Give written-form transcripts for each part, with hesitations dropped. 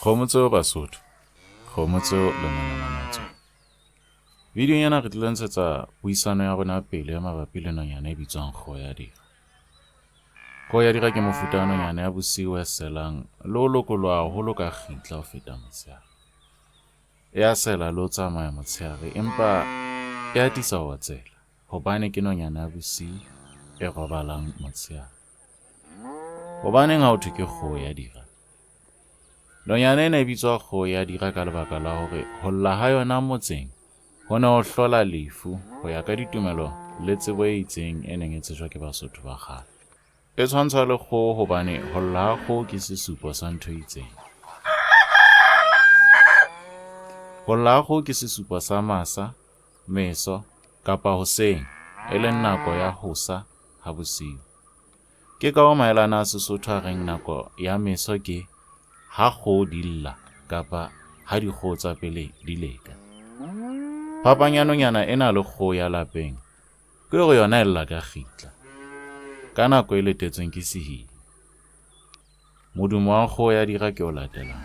Kgomo tseo Basotho, kgomo tseo le manamane a tsona. Videong ena re tlilo ntshetsa puisano ya rona pele mabapi le nonyana e bitswang kgoho ya dira. Kgoho ya dira ke mofuta wa nonyana ya bosiu e selang le ho lokoloha haholo ka kgitla ho feta motshehare. E a sela le ho tsamaya motshehare empa e atisa ho otsela hobane ke nonyana ya bosiu e robalang motshehare. Hobaneng ha ho thwe ke kgoho ya dira? Nonyana ena e bitswa kgoho ya dira ka lebaka la hore ho lla ha yona motseng ho ne ho hlola lefu ho ya ka ditumelo le tsebo e itseng e neng e tsejwa ke Basotho ba kgale. E tshwantshwa le kgoho hobane ho lla ha kgoho ke sesupo sa ntho e itseng. Ho lla ha kgoho ke sesupo sa masa, meso kapa hoseng, e leng nako ya hosa ha bosiu. Ke ka hoo maelana a Sesotho a reng nako ya meso ke ha kgoho di lla kapa ha dikgoho tsa pele di leka. Phapang ya nonyana ena le kgoho ya lapeng ke hore yona e lla ka kgitla, ka nako e letetsweng ke sehile. Modumo wa kgoho ya dira ke o latelang.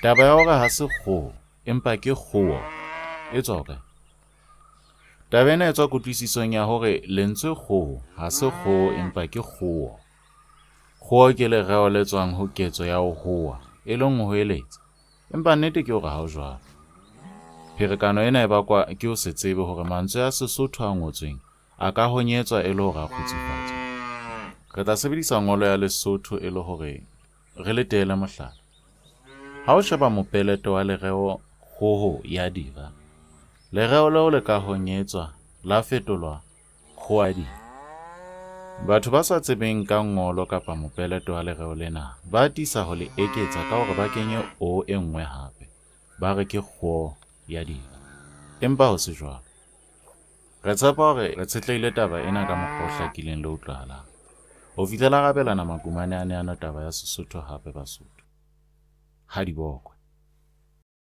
Taba ya hore ha se kgoho empa ke kgoho e tswa hokae? Taba ena e tswa kutlwisisong ya hore lentswe kgoho ha se kgoho empa ke kgoho. Kgoho ke lereo le tswang ho ketso ya ho howa, e leng ho hoeletsa. Empa nnete ke hore ha ho jwalo. Pherekano ena e bakwa ke ho se tsebe hore mantswe a Sesotho a ngotsweng a ka honyetswa e le hore a kgutsufatswe. Re tla sebedisa ngolo ya Lesotho e le hore re le teele mohlala. Ha o sheba mopeleto wa lereo kgoho ya dira, lereo leo le ka honyetswa la fetolwa Kgoadi. Batho ba sa tsebeng ka ngolo kapa mopeleto wa lereo lena ba atisa ho le eketsa ka hore ba kenye o e nngwe hape, ba re ke kgo ya dira. Empa ho se jwalo. Re tshepa hore re tshetlehile taba ena ka mokgwa o hlakileng le o utlwahalang. Ho fihlela re abelana makumane a neano taba ya Sesotho hape Basotho. Ha di bokwe.